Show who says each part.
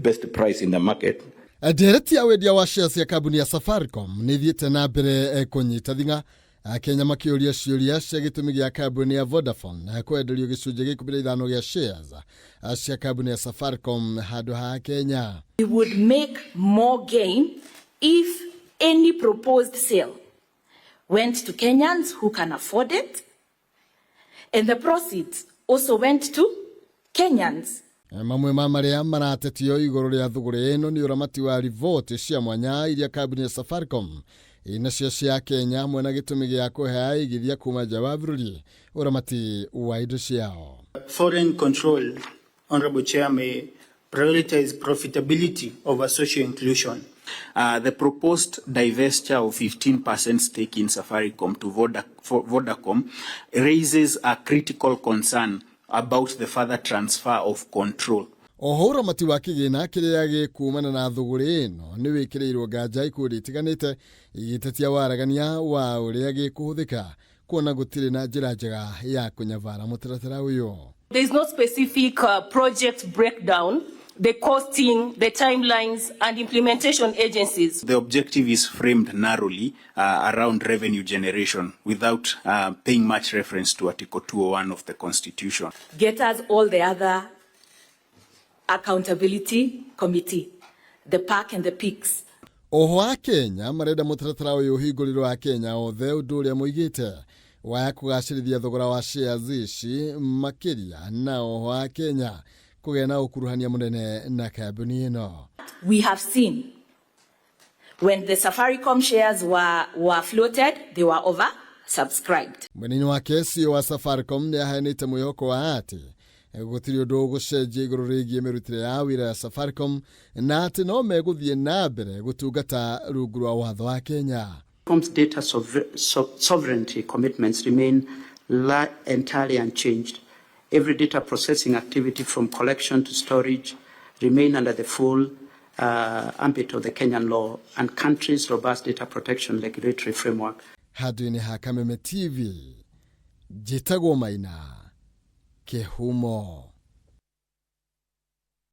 Speaker 1: Best price in the market.
Speaker 2: Ndereti ya wendia wa shares cia kambuni ya Safaricom nĩ ithiĩte na mbere kũnyita thing'a, Akenya makĩũria ciũria cia gĩtũmi gĩa kambuni ya Vodafone kwenderio gĩcunjĩ gĩa 15 gĩa shares cia kambuni ya Safaricom handũ ha Kenya.
Speaker 3: We would make more gain if any proposed sale went to Kenyans who can afford it, and the proceeds also went to Kenyans.
Speaker 2: Mamwe ma marĩa maratetio igũrũ rĩa thũgũrĩ ĩno nĩ ũramati wa riboti cia mwanya iria kambuni ya Safaricom inacio cia Kenya hamwe na gĩtũmi gĩa kũhe aigithia kuma nja wa bũrũri ũramati wa indo ciao.
Speaker 4: Foreign control, Honorable Chair, may prioritize profitability over social inclusion.
Speaker 5: The proposed divestiture of 15% stake in Safaricom to Vodacom raises a critical concern about the further transfer of control.
Speaker 2: Oho ũramati wa kĩgĩna kĩrĩa gĩkumana na thũgũrĩ ĩno nĩ wĩkĩrĩirwo nganja ikundi itiganĩte igĩtetia waragania wa ũrĩa gĩkũhũthĩka kuona gũtirĩ na njĩra njega ya kũnyabara mũtaratara ũyũ.
Speaker 6: There is no specific project breakdown, the costing, the timelines, and implementation agencies.
Speaker 5: The objective is framed narrowly around revenue generation without paying much reference to Article 201 of the Constitution.
Speaker 3: Get us all the other accountability committee, the PAC and the PICs.
Speaker 2: Oho a Kenya marenda mũtaratara ũyũ ũhingũrĩrwo a Kenya othe, ũndũ ũrĩa moigĩte waya kũgacĩrithia thogora wa shares ici makĩria, na oho a Kenya kũgĩa na ũkuruhania mũnene na kambuni ĩno.
Speaker 3: We have seen when the Safaricom shares were floated, they were oversubscribed.
Speaker 2: Mwena-inĩ wake, CEO wa Safaricom nĩ aheanĩte mwĩhoko wa atĩ gũtirĩ ũndũ ũgũcenjia igũrũ rĩgiĩ mĩrutĩre ya wĩra ya Safaricom na atĩ no megũthiĩ na mbere gũtungata rungu rwa watho wa Kenya.
Speaker 7: Safaricom's data sovereignty commitments remain entirely unchanged. Every data processing activity from collection to storage remain under the full ambit of the Kenyan law and country's robust data protection regulatory framework.
Speaker 2: Handũ-inĩ ha Kameme TV, njĩtagwo Maina Kĩhumo.